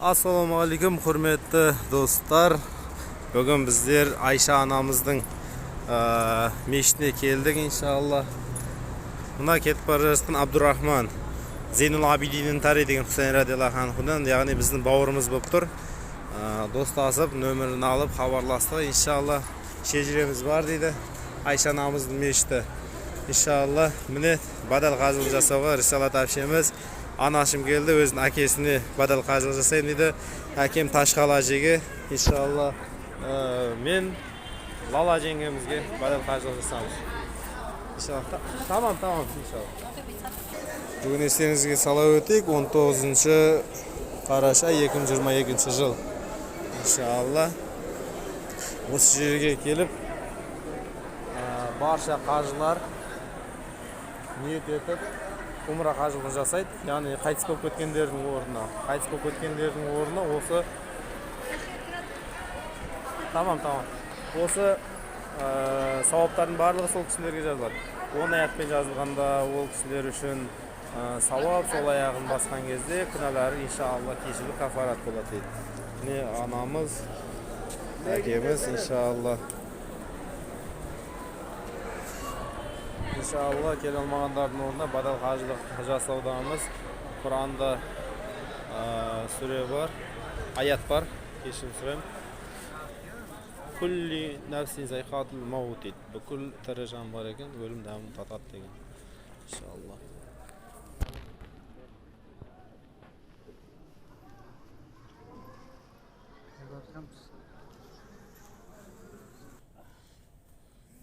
Ассалаумағалейкум, құрметті достар. Бүгін біздер Айша анамыздың мешітіне келдік, иншалла. Мына кетіп бара жатқан Абдурахман Зейнул Абидиннің тари деген Хусейн радиаллаху анхудан, яғни біздің бауырымыз болып тұр. Достасып, нөмірін алып хабарластық, иншалла. Шежіреміз бар дейді. Айша анамыздың мешіті. Иншалла, міне бадал қажылық жасауға Рисалат әпшеміз, анашым келді, өзінің әкесіне бадал қажылық жасаймын дейді. Әкем Ташқала әжеге, иншалла, мен Лала жеңгемізге бадал қажылық жасамыз. Иншалла. Тамам, тамам, иншалла. Бүгін естеріңізге сала өтейік, 19 қараша 2022 жыл. Иншалла. Осы жерге келіп, барша қажылар ниет етіп умра қажылығын жасайды, яғни қайтыс болып кеткендердің орнына, қайтыс болып кеткендердің орнына осы, тамам, тамам, осы сауаптардың барлығы сол кісілерге жазылады. Он аяқпен жазылғанда ол кісілер үшін сауап, сол аяғын басқан кезде күнәлары иншалла кешіріліп, кафарат болады дейді. Міне анамыз, әкеміз, иншалла. Иншалла, келе алмағандардың орнына бадал қажылық жасаудамыз. Құранда сүре бар, аят бар, кешірім сұраймын. Күлли нәфсин зайқатул маут дейді. Бүкіл тірі жан бар екен, өлім дәмін татады деген. Иншалла.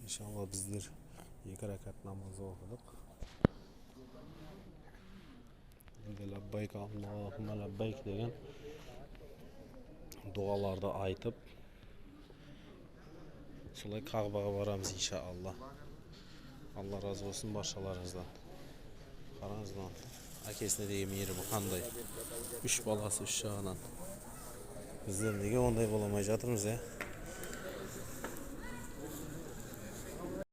Иншалла, біздер 2 ракат намаз оқыдық. Енді лаббайк Аллахумма лаббайк деген дұғаларды айтып, солай Қағбаға барамыз иншалла. Алла разы болсын баршаларыңыздан. Қараңыздар, әкесіне деген мейірімі қандай. 3 баласы 3 жағынан. Біздер неге ондай бола алмай жатырмыз, ә?